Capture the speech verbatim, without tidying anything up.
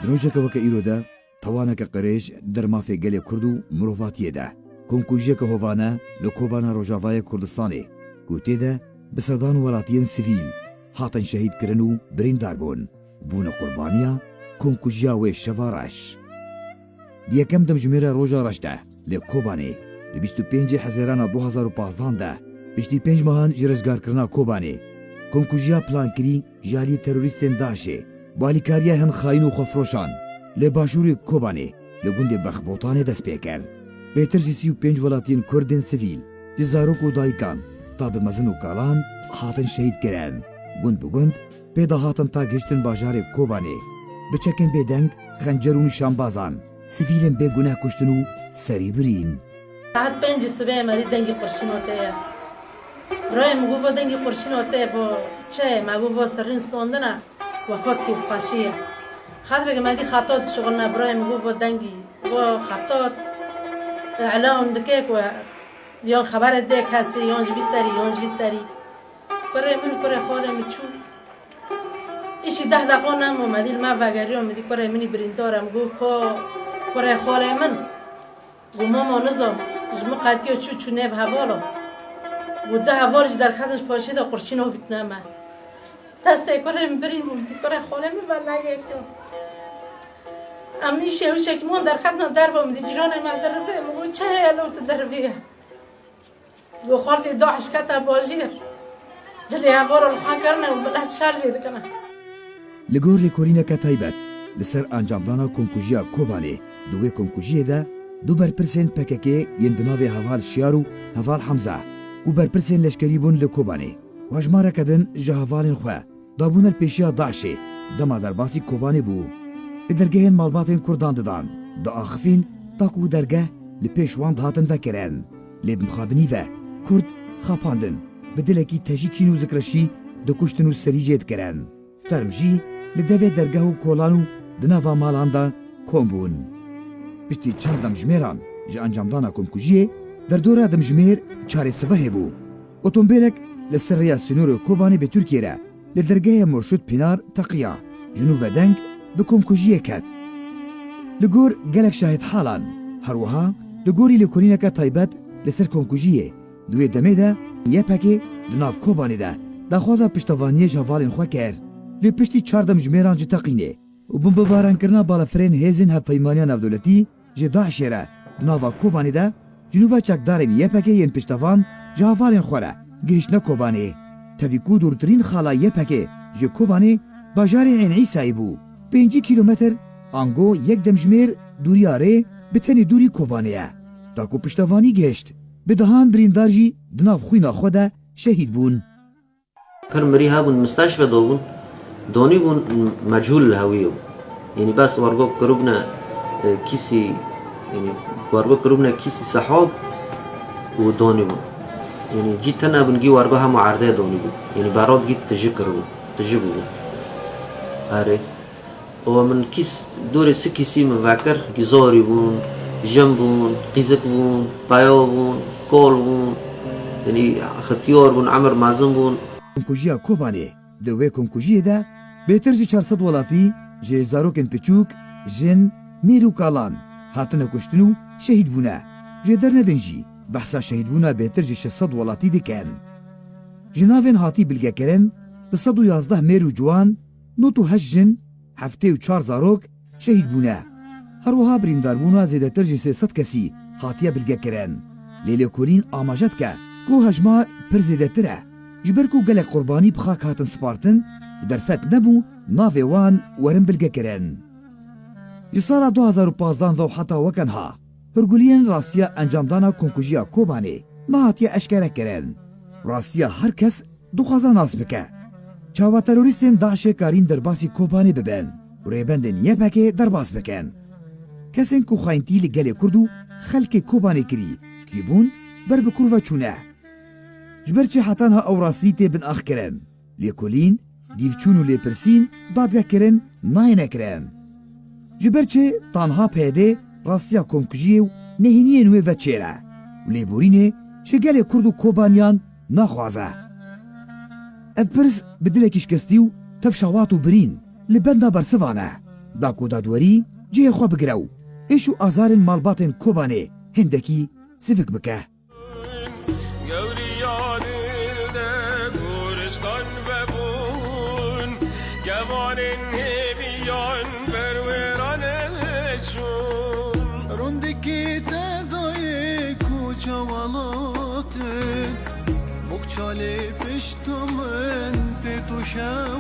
Di rojeke weke îro de, tawaneke qirêj der mafê gelê Kurd û mirovatiyê de, komkujiyeke hovane li Kobana Rojavayê Kurdistanê, ku tê de bi sedan welatiyên sivîl hatin şehîd kirin û birîndar bûn, bûne qurbaniya komkujiya wê şeva reş. Di yekem demjimêra roja reş de li Kobanê, li bîst û pêncê Hezêrana du hazar û pazdeh de, piştî pênc mehan ji rizgarkirina Kobanê, komkujiya plankirî ji aliyê terorîstên DAIŞê, bi alîkariya hin xayîn û xwefiroşan, li başûrê Kobanê, li gundê Bexbotanê dest pê kir. Bêtir ji sî û pênc welatiyên Kurd ên sivîl, ji zarok û dayikan ta bi mezin û kalan, hatin şehîd kirin. Gund bi gund pê de hatin ta gihiştin bajarê Kobanê. Bi çekên bêdeng, xencer û nîşanbazan, sivîlên bêguneh kuştin û serî birîn. Saet pêncî sibê me dî dengî qurşîno tê ye. Birayê min got, "Vo dengî qurşîno tê, vo çi ye?" Me got, "Vo sirin standine, we kot kêfxweşî ye." Xatireke me dî xetat dişuxulne, birayê min got, "Vo dengî, vo xetat, îlan dike ku yan xeberê dê kesî, yan ji vî serî, yan ji vî serî." Kurê min, kurê xalê min çû. Îşî deh deqa nemo, me dî li me vegeriya, min dî kurê min î birîndar e. Min got, "Ka kurê xalê min?" Got, "Mama, nizam, ji min qetiya çû, çû nêv hevala." Got, "Du heval jî derketin ji paşê de qurşîn avîtine me." Destê kurê min birîn bû, min dî kurê xalê min venegeriya. Em îşê wişekî min derketina derve, min dî cîranê me derivê, min got, "Çi heye lo tu derivî ye?" Got, "Xaltê DAIŞ kete bajêr. Cilê heval li xwe kirine û milet şer jê dikine." Li gor lêkolîneke taybet li ser encamdana komkujiya Kobanê, di wê komkujiyê de du berpirsên P K K yên bi navê Heval Şiyar û Heval Hemza, ku berpirsên leşkerî bûn li Kobanê, hejmareke din ji hevalên xwe dabûne li pêşiya DAIŞê dema derbasî Kobanê bû. Li dergehên malbatên Kurdan didan, diaxifîn, ta ku dergeh li pêş wan dihatin vekirin. Lê bi mixabinî ve Kurd xapandin, bi dilekî tejî kîn û zikreşî dikuştin û serî jê dikirin. Term jî li devê dergeh û kolan û di nava malan de kom bûn. Piştî çend demjimêran ji encamdana komkujiyê, derdora demjimêr çarê sibehê bû. Otombêlek li ser rêya sînorê Kobanê bi Tirkiyê re li dergehê Murşid Pinar teqiya, ji nû ve deng bi komkujiyê ket. Li gor gelek şahidhalan, her wiha li gorî lêkolîneke taybet li ser komkujiyê, di wê demê de Y P G di nav Kobanê de daxwaza piştevaniyê ji hevalên xwe kir. Lê piştî çar demjimêran ji teqînê û bombebaran kirina balafirên hêzên hevpeymaniya navdewletî ji DAIŞê re di nava Kobanê de, ji nû ve çekdarên Y P G yên piştevan ji hevalên xwe re gihiştine Kobanê. Tevî ku dûrtirîn xala Y P G ji Kobanê bajarê Ên Îsayê bû, pêncî kîlometr, ango yek demjimêr dûriya rê bi tenê dûrî Kobanê ye. Da ku piştevanî gihişt, bi dehan birîndar jî di nav xwîna xwe de şehîd bûn. Pir mirî hebûn, misteşfe dabûn, danîbûn, mechûl li hewiyê bû. Yanî bes wergo kiribûne, e, kîsî, yanî wergo kiribûne kîsî sehab û danîbûn. Yanî cî tune bûn, gî wergo hema erdê danîbûn. Yanî berad gî tijî kiribûn, tijî bûbûn. Erê. Û min kîs, dorê si kîsî min vekir, gî zarî bûn, jin bûn, qîzik bûn, peya bûn, kal bûn, yanî xitiyar bûn, emir mezin bûn. Komkujiya Kobanê, di wê komkujiyê de bêtir ji çar sed welatî ji zarokên piçûk, jin, mêr û kalan hatine kuştin û şehîd bûne. Jê dernedin jî behsa şehîdbûna bêtir ji şeş sed welatî dikin. Ji navên hatî bilgekirin, du sed û yazdeh mêr û ciwan, nod û heşt jin, heftê û çar zarok şehîd bûne. Her wiha birîndarbûna zêdetir ji sê sed kesî hatiye bilgekirin. Lê lêkolîn amaje dike ku hejmar pir zêdetir e, ji ber ku gelek qurbanî bi xak hatin spartin û derfet nebû navê wan werin bilgekirin. Ji sala du hazar û pazdeh ve û heta wekeniha, hûrguliyên rastiya encamdana komkujiya Kobanê nehatiye eşkere kirin. Rastiya her kes dixwaze nas bike. Çawa terorîstên DAIŞê karîn derbasî Kobanê bibin û rêbendên Y P G derbas bikin? Kesên ku xayintî li gelê Kurd û xelkê Kobanê kirî, kî bûn, ber bi kur ve çûne. Ji ber çi heta niha ew rastî tê binaxkirin? Lêkolîn, dîvçûn û lêpirsîn dadgekirin nayêne kirin. Ji ber çi ta niha P Y D rastiya komkujiyê û nehêniyên wê veçêre û lêborînê ji gelê Kurd û Kobaniyan naxwaze? Ev pirs bi dilekî şikestî û tev şewat û birîn li benda bersivan e. da ku dadwerî cihê xwe bigire û êş û azarên malbatên Kobanê hindekî sivik bike. Gewriyan ilde guristan vebûn, kevanên hêviyan ber wêran çûn. Rûndikî te dayê koça welatê, boxçalê pişta min tê tu şew